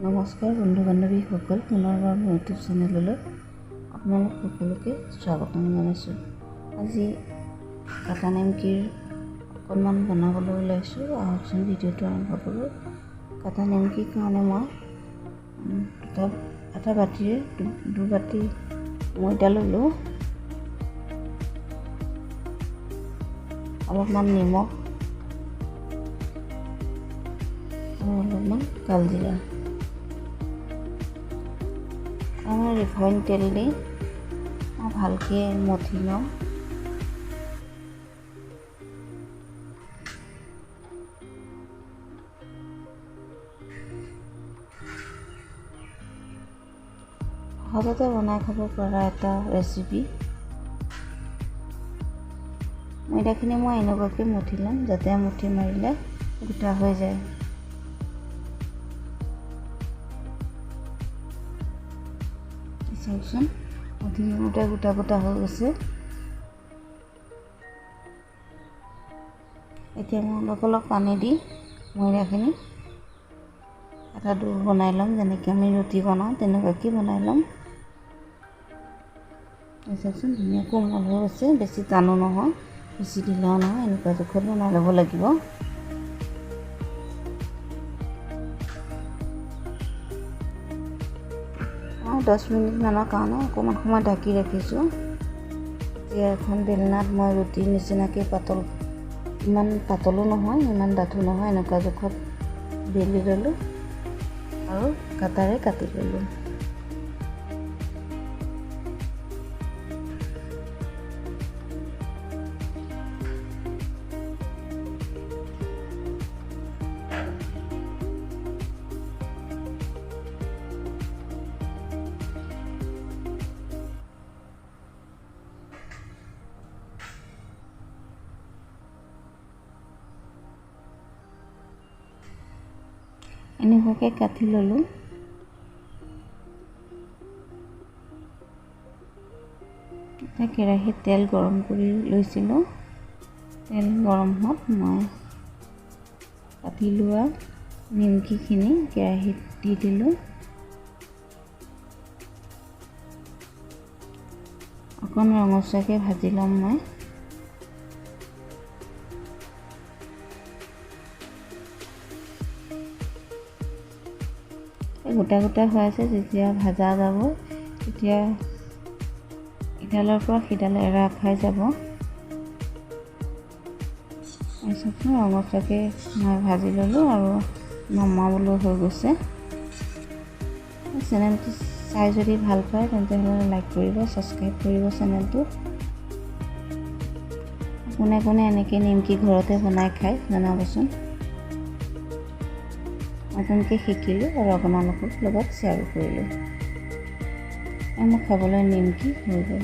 নমস্কাৰ বন্ধু বান্ধৱীসকল, পুনৰবাৰ মোৰ ইউটিউব চেনেললৈ আপোনালোক সকলোকে স্বাগতম জনাইছোঁ। আজি কাটা নিমকিৰ অকণমান বনাবলৈ ওলাইছোঁ। আহকচোন ভিডিঅ'টো আৰম্ভ কৰোঁ। কাটা নিমকিৰ কাৰণে মই এটা বাতিৰে দুবাতি ময়দা ল'লোঁ, অলপমান নিমখ আৰু অলপমান কালজিৰা। আমাৰ ৰিফাইন তেল দি মই ভালকৈ মঠি ল'ম। সহজতে বনাই খাব পৰা এটা ৰেচিপি। ময়দাখিনি মই এনেকুৱাকৈ মঠি ল'ম যাতে মুঠি মাৰিলে গোটা হৈ যায়। চাওকচোন, মুঠি গোটা গোটা গোটা হৈ গৈছে। এতিয়া মই অলপ অলপ পানী দি ময়দাখিনি এটা দো বনাই ল'ম। যেনেকৈ আমি ৰুটি বনাওঁ তেনেকুৱাকৈ বনাই ল'ম। চাওকচোন, ধুনীয়া কোমল হৈ গৈছে, বেছি টানো নহয়, বেছি ঢিলাও নহয়, এনেকুৱা জোখত বনাই ল'ব লাগিব। 10 মিনিটমানৰ কাৰণে অকণমান সময় ঢাকি ৰাখিছোঁ। এতিয়া এখন বেলনাত মই ৰুটিৰ নিচিনাকৈ পাতল, ইমান পাতলো নহয় ইমান ডাঠো নহয়, এনেকুৱা জোখত বেলি ল'লোঁ আৰু কাটাৰে কাটি ল'লোঁ। এনেকুৱাকৈ কাটি ল'লোঁ। এটা কেৰাহীত তেল গৰম কৰি লৈছিলোঁ। তেল গৰম হোৱাত মই কাটি লোৱা নিমকিখিনি কেৰাহীত দি দিলোঁ। অকণ ৰঙচুৱাকৈ ভাজি ল'ম মই। গোটা গোটা হৈ আছে, যেতিয়া ভাজা যাব তেতিয়া ইডালৰ পৰা সিডাল এৰা খাই যাব। ৰঙচুৱাকৈ মই ভাজি ল'লোঁ আৰু নমাবলৈ হৈ গৈছে। চেনেলটো চাই যদি ভাল পায় তেন্তে হ'লে লাইক কৰিব, ছাবস্ক্ৰাইব কৰিব চেনেলটো। কোনে কোনে এনেকৈ নিমকি ঘৰতে বনাই খায় জনাবচোন। নতুনকৈ শিকিলোঁ আৰু আপোনালোকৰ লগত শ্বেয়াৰো কৰিলোঁ। মোৰ খাবলৈ নিমকি হৈ গ'ল।